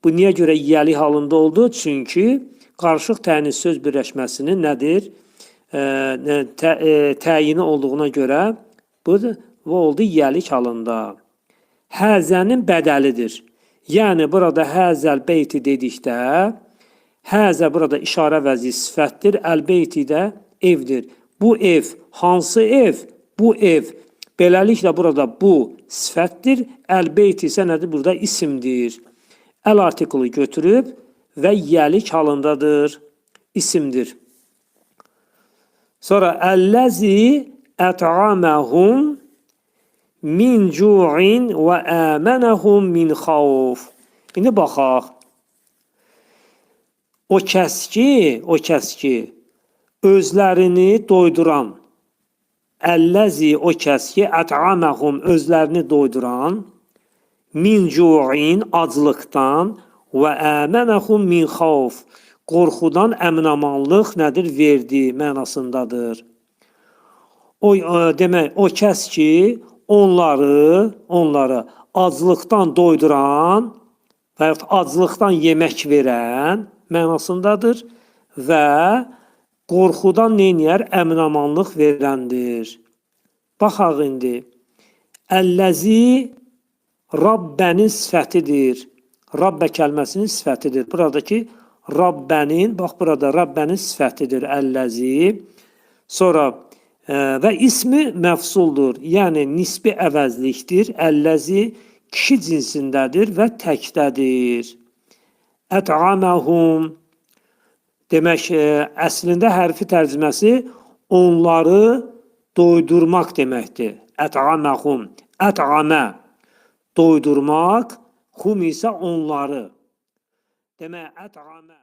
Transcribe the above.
Bu niyə görə yiyəlik halında oldu? Çünki qarışıq təyin söz birləşməsinin nədir? Təyini olduğuna görə bu oldu yiyəlik halında. Həzənin bədəlidir. Yəni burada həzəl beyti dedikdə, həzə burada işarə vəzi sifətdir, əl-beyti də evdir. Bu ev hansı ev? Bu ev. Beləliklə burada bu sifətdir, əl-beyt isə nədir? Burada isimdir. Əl artiklı götürüb və yiyəlik halındadır, isimdir. Sonra əlləzi ət'aməhum min cu'in və əmənəhum min xavf. İndi baxaq. O kəs ki, özlərini doyduran, əlləzi o kəs ki, ət'aməhum özlərini doyduran, min cu'in aclıqdan və əmənəhum min xavf qorxudan əminamanlıq nədir? Verdi mənasındadır. O demək, o kəs ki, onları aclıqdan doyduran və yaxud aclıqdan yemək verən mənasındadır və qorxudan neyniyər? Əminamanlıq verəndir. Baxaq indi. Əlləzi Rabbənin sifətidir. Rabbə kəlməsinin sifətidir. Buradakı Rabbənin, bax burada Rabbənin sifətidir. Əlləzi. Sonra və ismi məfsuldur. Yəni nisbi əvəzlikdir. Əlləzi kişi cinsindədir və təkdədir. Ət'aməhum demək, əslində hərfi tərcüməsi onları doydurmaq deməkdir. Ət'aməhum. Ət'amə doydurmaq, hum isə onları. Demək, ət'amə.